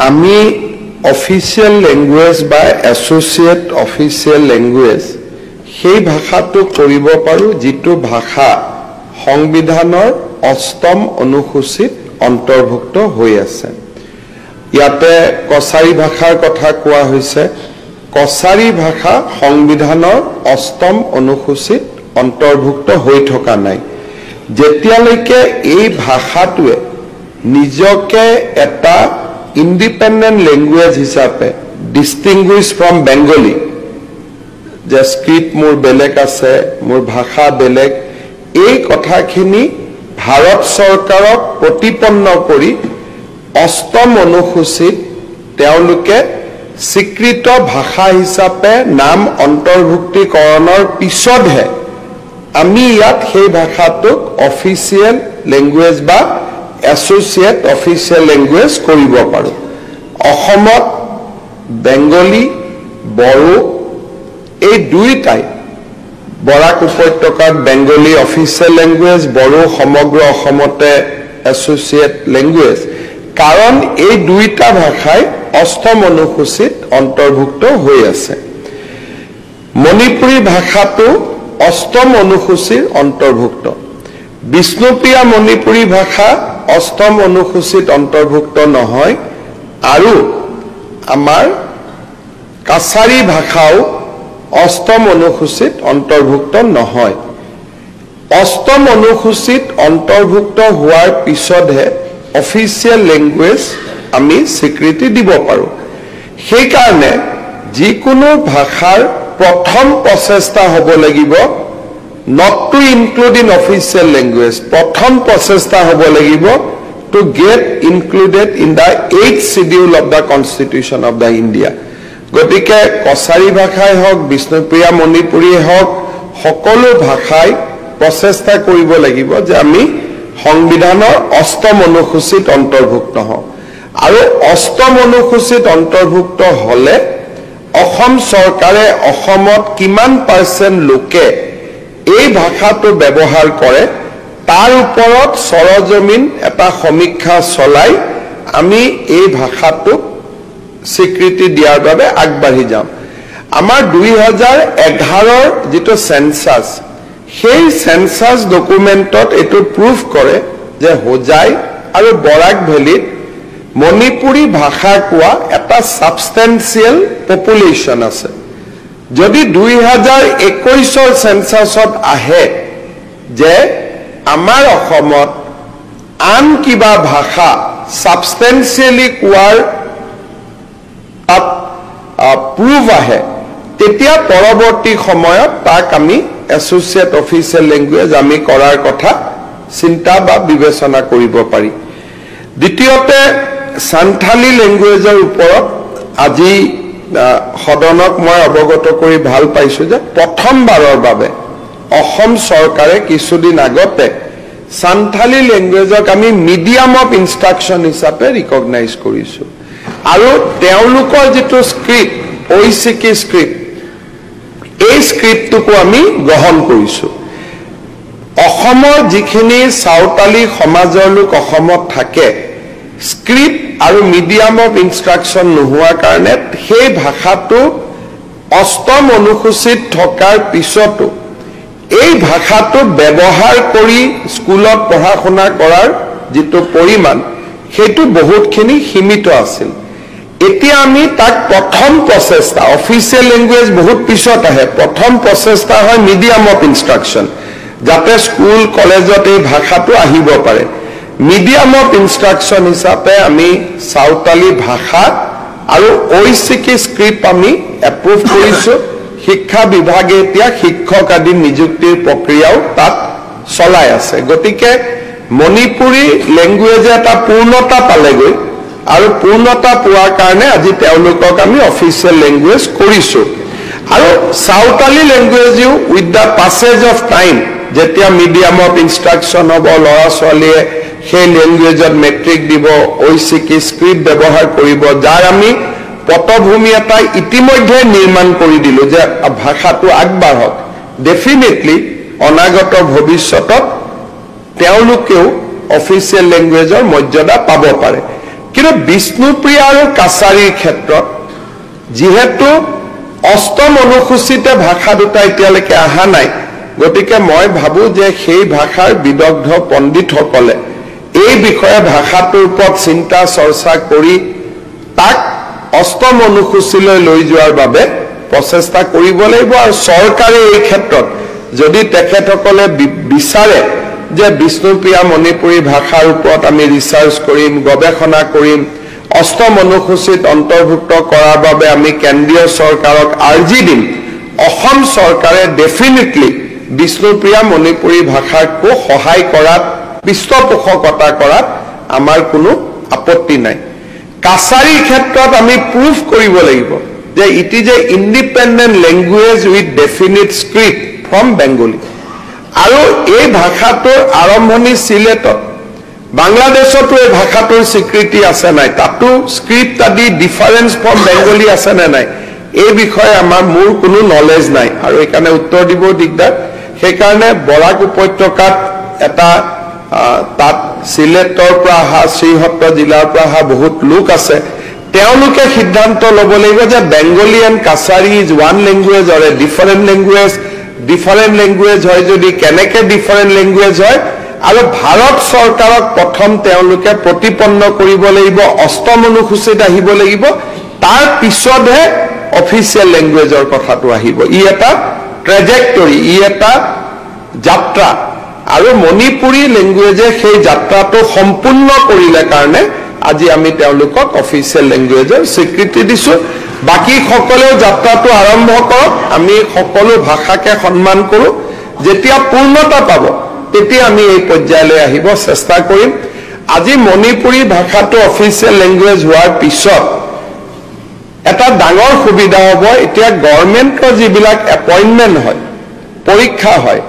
আমি official language বা associate official language সেই ভাষাটো কৰিব পাৰোঁ যিটো ভাষা সংবিধানৰ অষ্টম অনুসূচীত অন্তৰ্ভুক্ত হৈ আছে। ইয়াতে কছাৰী ভাষাৰ কথা কোৱা হৈছে। কছাৰী ভাষা সংবিধানৰ অষ্টম অনুসূচীত অন্তৰ্ভুক্ত হৈ থকা নাই। যেতিয়ালৈকে এই ভাষাটোৱে নিজকে এটা ইণ্ডিপেণ্ডেণ্ট লেংগুৱেজ হিচাপে ডিষ্টিংগুইছ ফ্ৰম বেংগলী, যে স্ক্ৰিপ্ট মোৰ বেলেগ আছে, মোৰ ভাষা বেলেগ, এই কথাখিনি ভাৰত চৰকাৰক প্ৰতিপন্ন কৰি অষ্টম অনুসূচীত তেওঁলোকে স্বীকৃত ভাষা হিচাপে নাম অন্তৰ্ভুক্তিকৰণৰ পিছতহে আমি ইয়াত সেই ভাষাটোক অফিচিয়েল লেংগুৱেজ বা এছ'চিয়েট অফিচিয়েল লেংগুৱেজ কৰিব পাৰোঁ। অসমত বেংগলী, বড়ো এই দুয়োটাই, বৰাক উপত্যকাত বেংগলী অফিচিয়েল লেংগুৱেজ, বড়ো সমগ্ৰ অসমতে এছ'চিয়েট লেংগুৱেজ, কাৰণ এই দুইটা ভাষাই অষ্টম অনুসূচীত অন্তৰ্ভুক্ত হৈ আছে। মণিপুৰী ভাষাটো অষ্টম অনুসূচীৰ অন্তৰ্ভুক্ত। বিষ্ণুপ্ৰিয়া মণিপুৰী ভাষা অষ্টম অনুসূচীত অন্তৰ্ভুক্ত নহয় আৰু আমাৰ কাছাৰী ভাষাও অষ্টম অনুসূচীত অন্তৰ্ভুক্ত নহয়। অষ্টম অনুসূচীত অন্তৰ্ভুক্ত হোৱাৰ পিছতহে অফিচিয়েল লেংগুৱেজ আমি স্বীকৃতি দিব পাৰোঁ। সেইকাৰণে যিকোনো ভাষাৰ প্ৰথম প্ৰচেষ্টা হ'ব লাগিব not to include in official language, প্ৰথম প্ৰচেষ্টা হ'ব লাগিব to get included in the eighth schedule of the Constitution of the India. গতিকে কছাৰী ভাষাই হওক, বিষ্ণুপ্ৰিয়া মণিপুৰীয়ে হওক, সকলো ভাষাই প্ৰচেষ্টা কৰিব লাগিব যে আমি সংবিধানৰ অষ্টম অনুসূচীত অন্তৰ্ভুক্ত হওঁ। আৰু অষ্টম অনুসূচীত অন্তৰ্ভুক্ত হ'লে অসম চৰকাৰে অসমত কিমান পাৰ্চেণ্ট লোকে এই ভাষাটো ব্যৱহাৰ কৰে তাৰ ওপৰত সৰজমিন এটা সমীক্ষা চলাই আমি এই ভাষাটোক স্বীকৃতি দিয়াৰ বাবে আগবাঢ়ি যাম। আমাৰ 2011ৰ যিটো চেঞ্চাছ, সেই চেঞ্চাছ ডকুমেণ্টত এইটো প্ৰুফ কৰে যে হোজাই আৰু বৰাক ভেলীত মণিপুৰী ভাষা কোৱা এটা ছাবষ্টেঞ্চিয়েল পপুলেশ্যন আছে। যদি 2021ৰ চেঞ্চাছত আহে যে আমাৰ অসমত আন কিবা ভাষা ছাবষ্টেঞ্চিয়েলি কোৱাৰ তাত প্ৰুভ আহে, তেতিয়া পৰৱৰ্তী সময়ত তাক আমি এছ'চিয়েট অফিচিয়েল লেংগুৱেজ আমি কৰাৰ কথা চিন্তা বা বিবেচনা কৰিব পাৰি। দ্বিতীয়তে, চান্থালী লেংগুৱেজৰ ওপৰত আজি সদনক মই অৱগত কৰি ভাল পাইছোঁ যে প্ৰথমবাৰৰ বাবে অসম চৰকাৰে কিছুদিন আগতে চান্থালী লেংগুৱেজক আমি মিডিয়াম অফ ইনষ্ট্ৰাকশ্যন হিচাপে ৰিকগনাইজ কৰিছোঁ আৰু তেওঁলোকৰ যিটো স্ক্ৰিপ্ট, ঐচিকি স্ক্ৰিপ্ট, এই স্ক্ৰিপ্টটোকো আমি গ্ৰহণ কৰিছোঁ। অসমৰ যিখিনি চাওতালী সমাজৰ লোক অসমত থাকে, স্ক্ৰিপ্ট আৰু মিডিয়াম অফ ইনষ্ট্ৰাকশ্যন নোহোৱাৰ কাৰণে সেই ভাষাটো অষ্টম অনুসূচীত থকাৰ পিছতো এই ভাষাটো ব্যৱহাৰ কৰি স্কুলত পঢ়া শুনা কৰাৰ যিটো পৰিমাণ, সেইটো বহুতখিনি সীমিত আছিল। এতিয়া আমি তাক প্ৰথম প্ৰচেষ্টা, অফিচিয়েল লেংগুৱেজ বহুত পিছত আহে, প্ৰথম প্ৰচেষ্টা হয় মিডিয়াম অফ ইনষ্ট্ৰাকশ্যন, যাতে স্কুল কলেজত এই ভাষাটো আহিব পাৰে। মিডিয়াম অফ ইনষ্ট্ৰাকশ্যন হিচাপে আমি চাওতালী ভাষা আৰু ঐচিকি স্ক্ৰিপ্ট আমি এপ্ৰুভ কৰিছোঁ। শিক্ষা বিভাগে এতিয়া শিক্ষক আদি নিযুক্তিৰ প্ৰক্ৰিয়াও তাত চলাই আছে। গতিকে মণিপুৰী লেংগুৱেজে এটা পূৰ্ণতা পালেগৈ আৰু পূৰ্ণতা পোৱাৰ কাৰণে আজি তেওঁলোকক আমি অফিচিয়েল লেংগুৱেজ কৰিছোঁ। আৰু Santali লেংগুৱেজো with the passage of time, যেতিয়া মিডিয়াম অফ ইনষ্ট্ৰাকশ্যন হ'ব, ল'ৰা ছোৱালীয়ে সেই লেংগুৱেজত মেট্ৰিক দিব, ঐচিকি স্ক্ৰিপ্ট ব্যৱহাৰ কৰিব, যাৰ আমি পটভূমি এটা ইতিমধ্যে নিৰ্মাণ কৰি দিলোঁ যে ভাষাটো আগবাঢ়ক, ডেফিনেটলি অনাগত ভৱিষ্যতত তেওঁলোকেও অফিচিয়েল লেংগুৱেজৰ মৰ্যাদা পাব পাৰে। কিন্তু বিষ্ণুপ্ৰিয়া আৰু কাছাৰীৰ ক্ষেত্ৰত যিহেতু অষ্টম অনুসূচীতে ভাষা দুটা এতিয়ালৈকে অহা নাই, গতিকে মই ভাবোঁ যে সেই ভাষাৰ বিদগ্ধ পণ্ডিতসকলে এই বিষয়ে ভাষাটোৰ ওপৰত চিন্তা চৰ্চা কৰি তাক অষ্টম অনুসূচীলৈ লৈ যোৱাৰ বাবে প্ৰচেষ্টা কৰিব লাগিব। আৰু চৰকাৰে এই ক্ষেত্ৰত যদি তেখেতসকলে বিচাৰে যে বিষ্ণুপ্ৰিয়া মণিপুৰী ভাষাৰ ওপৰত আমি ৰিচাৰ্চ কৰিম, গৱেষণা কৰিম, অষ্টম অনুসূচীত অন্তৰ্ভুক্ত কৰাৰ বাবে আমি কেন্দ্ৰীয় চৰকাৰক আৰ্জি দিম, অসম চৰকাৰে ডেফিনেটলি বিষ্ণুপ্ৰিয়া মণিপুৰী ভাষাকো সহায় কৰাত, পৃষ্ঠপোষকতা কৰাত আমাৰ কোনো আপত্তি নাই। কাছাৰীৰ ক্ষেত্ৰত আমি প্ৰুফ কৰিব লাগিব যে it is a independent language with definite script from Bengali. আৰু এই ভাষাটোৰ আৰম্ভণি চিলেটত, বাংলাদেশতো এই ভাষাটোৰ স্বীকৃতি আছে নাই, তাতো স্ক্ৰিপ্ট আদি ডিফাৰেঞ্চ ফ্ৰম বেংগলী আছে নে নাই, এই বিষয়ে মোৰ কোনো নলেজ নাই আৰু এইকাৰণে উত্তৰ দিবও দিগদাৰ। সেইকাৰণে বৰাক উপত্যকাত এটা তাত চিলেটৰ পৰা অহা, শ্ৰীহট্ট জিলাৰ পৰা অহা বহুত লোক আছে, তেওঁলোকে সিদ্ধান্ত ল'ব লাগিব যে Bengali and Kachari is one language or a different language. Different language হয় যদি কেনেকে ডিফাৰেণ্ট লেংগুৱেজ হয়, আৰু ভাৰত চৰকাৰক প্ৰথম তেওঁলোকে প্ৰতিপন্ন কৰিব লাগিব, অষ্টম অনুসূচীত আহিব লাগিব, তাৰ পিছতহে অফিচিয়েল লেংগুৱেজৰ কথাটো আহিব। ই এটা ট্ৰেজেক্টৰী, ই এটা যাত্ৰা, আৰু মণিপুৰী লেংগুৱেজে সেই যাত্ৰাটো সম্পূৰ্ণ কৰিলে কাৰণে আজি আমি তেওঁলোকক অফিচিয়েল লেংগুৱেজৰ স্বীকৃতি দিছোঁ। বাকী সকলেও যাত্ৰাটো আৰম্ভ কৰক, আমি সকলো ভাষাকে সন্মান কৰোঁ। যেতিয়া পূৰ্ণতা পাব তেতিয়া আমি এই পৰ্যায়লৈ আহিব চেষ্টা কৰিম। আজি মণিপুৰী ভাষাটো অফিচিয়েল লেংগুৱেজ হোৱাৰ পিছত এটা ডাঙৰ সুবিধা হ'ব, এতিয়া গভৰ্ণমেণ্টৰ যিবিলাক এপইণ্টমেণ্ট হয়, পৰীক্ষা হয়,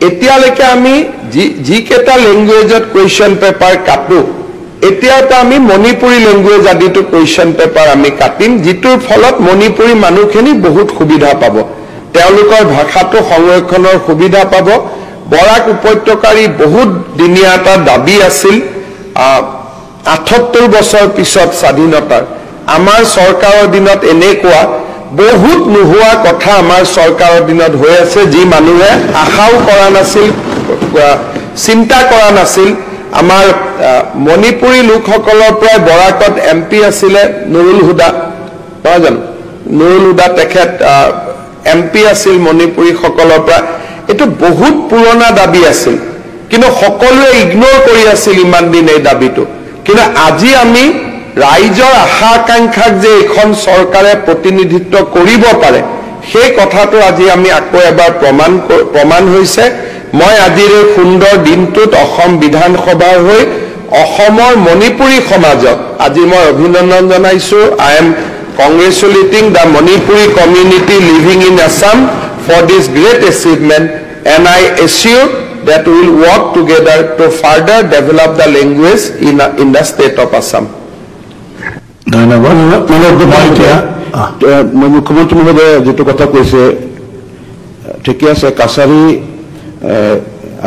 এতিয়ালৈকে আমি যিকেইটা লেংগুৱেজত কুৱেশ্যন পেপাৰ কাটো, এতিয়াৰ পৰা আমি মণিপুৰী লেংগুৱেজ আদিতো কুৱেশ্যন পেপাৰ আমি কাটিম, যিটোৰ ফলত মণিপুৰী মানুহখিনি বহুত সুবিধা পাব, তেওঁলোকৰ ভাষাটো সংৰক্ষণৰ সুবিধা পাব। বৰাক উপত্যকাৰ বহুত দিনীয়া এটা দাবী আছিল, 78 বছৰ পিছত স্বাধীনতাৰ আমাৰ চৰকাৰৰ দিনত এনেকুৱা বহুত নোহোৱা কথা আমাৰ চৰকাৰৰ দিনত হৈ আছে, যি মানুহে আশাও কৰা নাছিল, চিন্তা কৰা নাছিল। আমাৰ মণিপুৰী লোকসকলৰ পৰাই বৰাকত এম পি আছিলে নুৰুল হুদা, নহয় জানো? নুৰুল হুদা তেখেত এম পি আছিল মণিপুৰীসকলৰ পৰা। এইটো বহুত পুৰণা দাবী আছিল, কিন্তু সকলোৱে ইগন'ৰ কৰি আছিল ইমান দিন এই দাবীটো। কিন্তু আজি আমি ৰাইজৰ আশা আকাংক্ষাক যে এইখন চৰকাৰে প্ৰতিনিধিত্ব কৰিব পাৰে, সেই কথাটো আজি আমি আকৌ এবাৰ প্ৰমাণ হৈছে। মই আজিৰ এই সুন্দৰ দিনটোত অসম বিধানসভাৰ হৈ অসমৰ মণিপুৰী সমাজক আজি মই অভিনন্দন জনাইছোঁ। I am congratulating the Manipuri community living in Assam for this great achievement, and I assure that we will work together to further develop the language in the state of Assam. ধন্যবাদ। মই মুখ্যমন্ত্ৰী মহোদয়ে যিটো কথা কৈছে ঠিকে আছে। কাছাৰী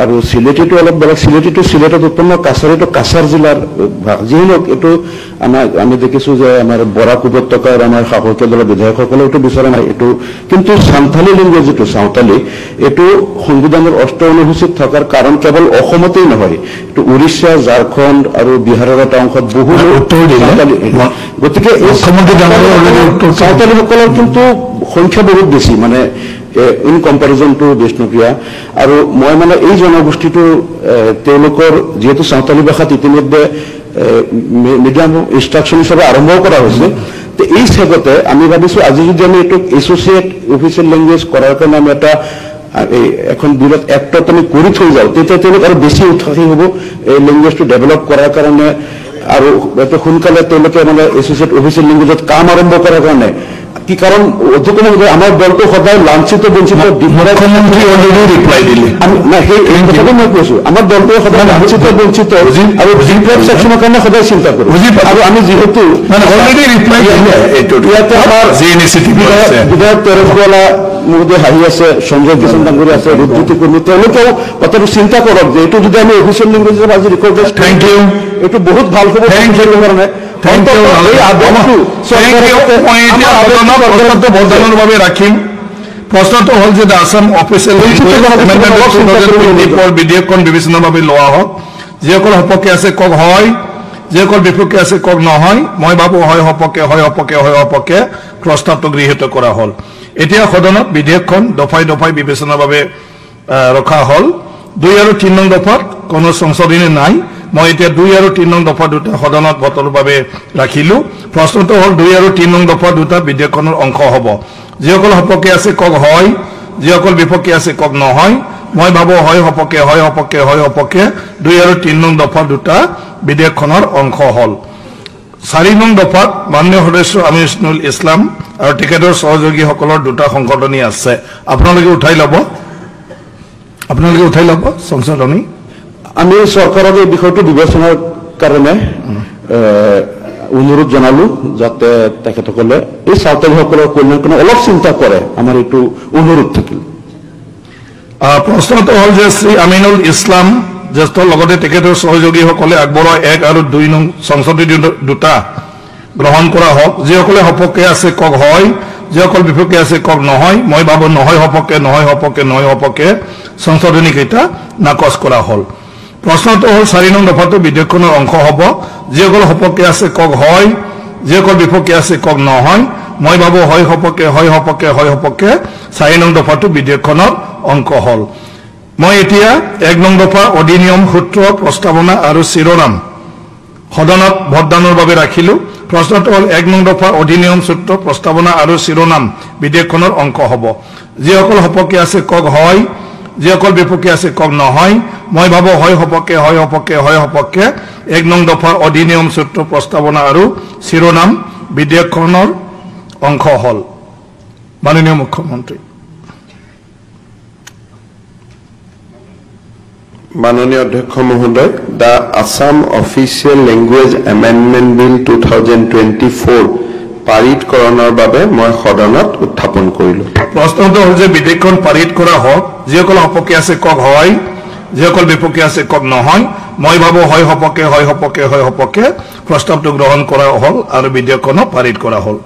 আৰু চিলেটিটো অলপ বেলেগ, চিলেটিটো চিলেটত উৎপন্ন, কাছাৰীটো কাছাৰ জিলাৰ ভাগ। যি হওক, এইটো আমি দেখিছোঁ যে আমাৰ বৰাক উপত্যকাৰ আমাৰ শাসকীয় দলৰ বিধায়কসকলেও এইটো বিচৰা নাই এইটো। কিন্তু সান্থালী লেংগুৱেজ যিটো চাওতালী, এইটো সংবিধানৰ অষ্ট অনুসূচীত থকাৰ কাৰণ কেৱল অসমতেই নহয়, এইটো উৰিষ্যা, ঝাৰখণ্ড আৰু বিহাৰৰ এটা অংশত বহু সান্থালী। গতিকে এই চাওতালীসকলৰ কিন্তু সংখ্যা বহুত বেছি, মানে ইন কম্পেৰিজন টু বিষ্ণুপ্ৰিয়া। আৰু মই মানে এই জনগোষ্ঠীটো তেওঁলোকৰ যিহেতু চাওতালী ভাষাত ইতিমধ্যে মিডিয়াম ইনষ্ট্ৰাকশ্যন হিচাপে আৰম্ভ কৰা হৈছে, এই চেগতে আমি ভাবিছোঁ আজি যদি আমি এইটোক এছ'চিয়েট অফিচিয়েল লেংগুৱেজ কৰাৰ কাৰণে আমি এটা এখন বিলত এক্টত আমি কৰি থৈ যাওঁ, তেতিয়া তেওঁলোক আৰু বেছি উৎসাহী হ'ব এই লেংগুৱেজটো ডেভেলপ কৰাৰ কাৰণে, আৰু সোনকালে তেওঁলোকে মানে এছ'চিয়েট অফিচিয়েল লেংগুৱেজত কাম আৰম্ভ কৰাৰ কাৰণে। কি কাৰণ অধ্যক্ষ মহোদয়, আমাৰ দলটো সদায় লাঞ্ছিত বঞ্চিত। সেই কথাটো মই কৈছো, আমাৰ দলটোৱে সদায় লাঞ্ছিত বঞ্চিত আৰু ডিপ্ৰাইভ ছেকশ্যনৰ কাৰণে সদায় চিন্তা কৰোঁ। আৰু আমি যিহেতু ইয়াতে আমাৰ বিধায়ক তেৰস গোৱালা মহোদয় হাঁহি আছে, সঞ্জয় কিষাণ ডাঙৰীয়া আছে, ৰূপজ্যোতি কৰ্মী, তেওঁলোকেও কথাটো চিন্তা কৰক যে এইটো যদি আমি অফিচিয়েল লেংগুৱেজ আজি ৰেকৰ্ড, এইটো বহুত ভাল হ'ব কাৰণে। ভোটদানৰ বাবে ৰাখিম। প্ৰশ্নটো হ'ল যে আছাম অফিচিয়েল বিধেয়কখন বিবেচনাৰ বাবে লোৱা হওক। যিসকল সপক্ষে আছে কওক হয়, যিসকল বিপক্ষে আছে কওক নহয়। মই ভাবো হয় সপক্ষে, হয় সপক্ষে, হয় সপক্ষে প্ৰস্তাৱটো গৃহীত কৰা হ'ল। এতিয়া সদনত বিধেয়কখন দফাই দফাই বিবেচনাৰ বাবে ৰখা হ'ল। 2 আৰু 3 নং দফাত কোনো সংশোধনী নাই। মই এতিয়া 2 আৰু 3 নং দফা দুটা সদনত ভোটৰ বাবে ৰাখিলো। প্ৰশ্নটো হ'ল 2 আৰু 3 নং দফা দুটা বিধেয়কখনৰ অংশ হ'ব। যিসকল সপক্ষে আছে কওক হয়, যিসকল বিপক্ষে আছে কওক নহয়। মই ভাবো হয় সপক্ষে, হয় সপক্ষে, হয় সপক্ষে 2 আৰু 3 নং দফা দুটা বিধেয়কখনৰ অংশ হ'ল। 4 নং দফাত মাননীয় সদস্য আমিনুল ইছলাম আৰু তেখেতৰ সহযোগীসকলৰ দুটা সংশোধনী আছে। আপোনালোকে উঠাই ল'ব, আপোনালোকে উঠাই ল'ব সংশোধনী। আমি চৰকাৰৰ এই বিষয়টো বিবেচনাৰ কাৰণে অনুৰোধ জনালো যাতে তেখেতসকলে এই চাওতালীসকলৰ কল্যাণ কাৰণে অলপ চিন্তা কৰে, আমাৰ এইটো অনুৰোধ থাকিল। প্ৰশ্নটো হ'ল যে শ্ৰী আমিনুল ইছলাম জ্যেষ্ঠ লগতে তেখেতৰ সহযোগীসকলে আগবঢ়োৱা 1 আৰু 2 নং সংশোধনী দুটা গ্ৰহণ কৰা হওক। যিসকলে সপক্ষে আছে কওক হয়, যিসকল বিপক্ষে আছে কওক নহয়। মই ভাবো নহয় সপক্ষে, নহয় সপক্ষে, নহয় সপক্ষে সংশোধনীকেইটা নাকচ কৰা হ'ল। প্ৰশ্নটো হ'ল 4 নং দফাটো বিধেয়কখনৰ অংশ হ'ব। যিসকল সপক্ষে আছে কওক হয়, যিসকল বিপক্ষে আছে কওক নহয়। মই ভাবো হয় সপক্ষে, হয় সপক্ষে, হয় সপক্ষে 4 নং দফাটো বিধেয়কখনৰ অংশ হ'ল। মই এতিয়া 1 নং দফা অধিনিয়ম সূত্ৰ প্ৰস্তাৱনা আৰু শিৰোনাম সদনত ভোটদানৰ বাবে ৰাখিলো। প্ৰশ্নটো হ'ল 1 নং দফা অধিনিয়ম সূত্ৰ প্ৰস্তাৱনা আৰু শিৰোনাম বিধেয়কখনৰ অংশ হ'ব। যিসকল সপক্ষে আছে কওক হয়, যিসকল বিপক্ষে আছে কওক নহয়। মই ভাবো হয় সপক্ষে, হয় সপক্ষে, হয় সপক্ষে 1 নং দফাৰ অধিনিয়ম সূত্ৰ প্ৰস্তাৱনা আৰু শিৰোনাম বিধেয়কখনৰ অংশ হ'ল। মাননীয় মুখ্যমন্ত্ৰী। মাননীয় অধ্যক্ষ মহোদয়, the Assam official language amendment bill 2024 পাৰিতকৰণৰ বাবে মই সদনত উত্থাপন কৰিলো। প্ৰশ্নটো হ'ল যে বিধেয়কখন পাৰিত কৰা হওক। যিসকল সপক্ষে আছে কওক হয়, যিসকল বিপক্ষে আছে কওক নহয়। মই ভাবো হয় সপক্ষে, হয় সপক্ষে, হয় সপক্ষে প্ৰস্তাৱটো গ্ৰহণ কৰা হ'ল আৰু বিধেয়কখনো পাৰিত কৰা হ'ল।